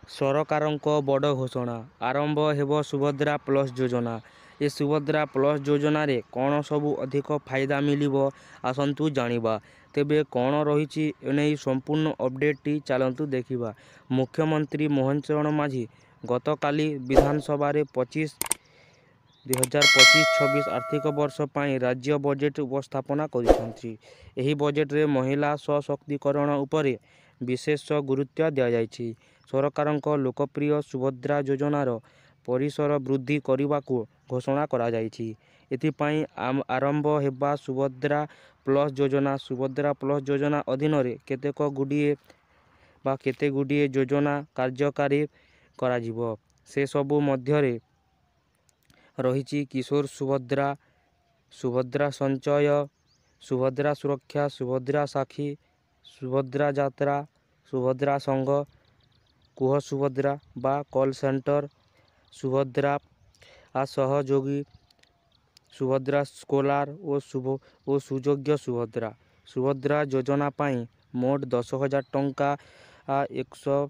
ସରକାରଙ୍କ ବଡ଼ ଘୋଷଣା, ଆରମ୍ଭ ହେବ ସୁଭଦ୍ରା ପ୍ଲସ୍ ଯୋଜନା। ଏ ସୁଭଦ୍ରା ପ୍ଲସ୍ ଯୋଜନାରେ କ'ଣ ସବୁ ଅଧିକ ଫାଇଦା ମିଳିବ, ଆସନ୍ତୁ ଜାଣିବା। ତେବେ କ'ଣ ରହିଛି ଏନେଇ ସମ୍ପୂର୍ଣ୍ଣ ଅପଡ଼େଟ୍ଟି, ଚାଲନ୍ତୁ ଦେଖିବା। ମୁଖ୍ୟମନ୍ତ୍ରୀ ମୋହନ ଚରଣ ମାଝୀ ଗତକାଲି ବିଧାନସଭାରେ 2025-26 ଆର୍ଥିକ ବର୍ଷ ପାଇଁ ରାଜ୍ୟ ବଜେଟ୍ ଉପସ୍ଥାପନା କରିଛନ୍ତି। ଏହି ବଜେଟ୍ରେ ମହିଳା ସଶକ୍ତିକରଣ ଉପରେ ବିଶେଷ ଗୁରୁତ୍ୱ ଦିଆଯାଇଛି। ସରକାରଙ୍କ ଲୋକପ୍ରିୟ ସୁଭଦ୍ରା ଯୋଜନାର ପରିସର ବୃଦ୍ଧି କରିବାକୁ ଘୋଷଣା କରାଯାଇଛି। ଏଥିପାଇଁ ଆରମ୍ଭ ହେବ ସୁଭଦ୍ରା ପ୍ଲସ୍ ଯୋଜନା। ସୁଭଦ୍ରା ପ୍ଲସ୍ ଯୋଜନା ଅଧୀନରେ କେତେକ ଗୁଡ଼ିଏ ବା କେତେ ଗୁଡ଼ିଏ ଯୋଜନା କାର୍ଯ୍ୟକାରୀ କରାଯିବ। ସେସବୁ ମଧ୍ୟରେ ରହିଛି କିଶୋର ସୁଭଦ୍ରା, ସୁଭଦ୍ରା ସଞ୍ଚୟ, ସୁଭଦ୍ରା ସୁରକ୍ଷା, ସୁଭଦ୍ରା ସାକ୍ଷୀ, ସୁଭଦ୍ରା ଯାତ୍ରା, ସୁଭଦ୍ରା ସଂଘ, କୁହ ସୁଭଦ୍ରା ବା କଲ୍ ସେଣ୍ଟର, ସୁଭଦ୍ରା ସହଯୋଗୀ, ସୁଭଦ୍ରା ସ୍କଲାର ଓ ସୁଯୋଗ୍ୟ ସୁଭଦ୍ରା। ସୁଭଦ୍ରା ଯୋଜନା ପାଇଁ ମୋଟ 10,000 ଟଙ୍କା ଏକଶହ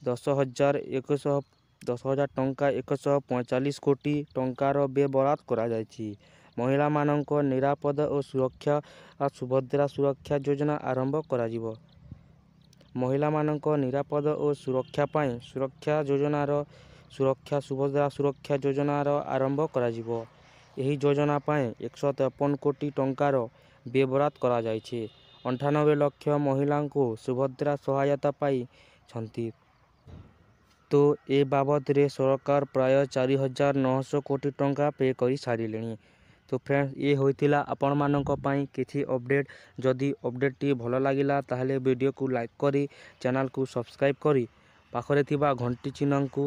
10,000 ଏକଶହ 10,000 ଟଙ୍କା 145 କୋଟି ଟଙ୍କାର ବ୍ୟୟବରାଦ କରାଯାଇଛି। ମହିଳାମାନଙ୍କ ନିରାପଦ ଓ ସୁରକ୍ଷା ସୁଭଦ୍ରା ସୁରକ୍ଷା ଯୋଜନା ଆରମ୍ଭ କରାଯିବ। ମହିଳାମାନଙ୍କ ନିରାପଦ ଓ ସୁରକ୍ଷା ପାଇଁ ସୁରକ୍ଷା ଯୋଜନାର ସୁରକ୍ଷା ସୁଭଦ୍ରା ସୁରକ୍ଷା ଯୋଜନାର ଆରମ୍ଭ କରାଯିବ। ଏହି ଯୋଜନା ପାଇଁ 153 କୋଟି ଟଙ୍କାର ବ୍ୟୟବରାଦ କରାଯାଇଛି। 98 ଲକ୍ଷ ମହିଳାଙ୍କୁ ସୁଭଦ୍ରା ସହାୟତା ପାଇଛନ୍ତି। ତ ଏ ବାବଦରେ ସରକାର ପ୍ରାୟ 4,900 କୋଟି ଟଙ୍କା ପେ କରିସାରିଲେଣି। ତ ଫ୍ରେଣ୍ଡ, ଇଏ ହୋଇଥିଲା ଆପଣମାନଙ୍କ ପାଇଁ କିଛି ଅପଡ଼େଟ୍। ଯଦି ଅପଡ଼େଟ୍ଟି ଭଲ ଲାଗିଲା, ତାହେଲେ ଭିଡ଼ିଓକୁ ଲାଇକ୍ କରି, ଚ୍ୟାନେଲକୁ ସବସ୍କ୍ରାଇବ୍ କରି, ପାଖରେ ଥିବା ଘଣ୍ଟି ଚିହ୍ନକୁ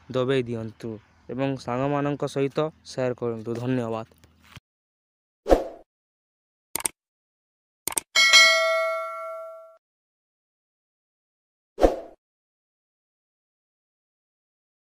ଦବାଇ ଦିଅନ୍ତୁ ଏବଂ ସାଙ୍ଗମାନଙ୍କ ସହିତ ସେୟାର କରନ୍ତୁ। ଧନ୍ୟବାଦ।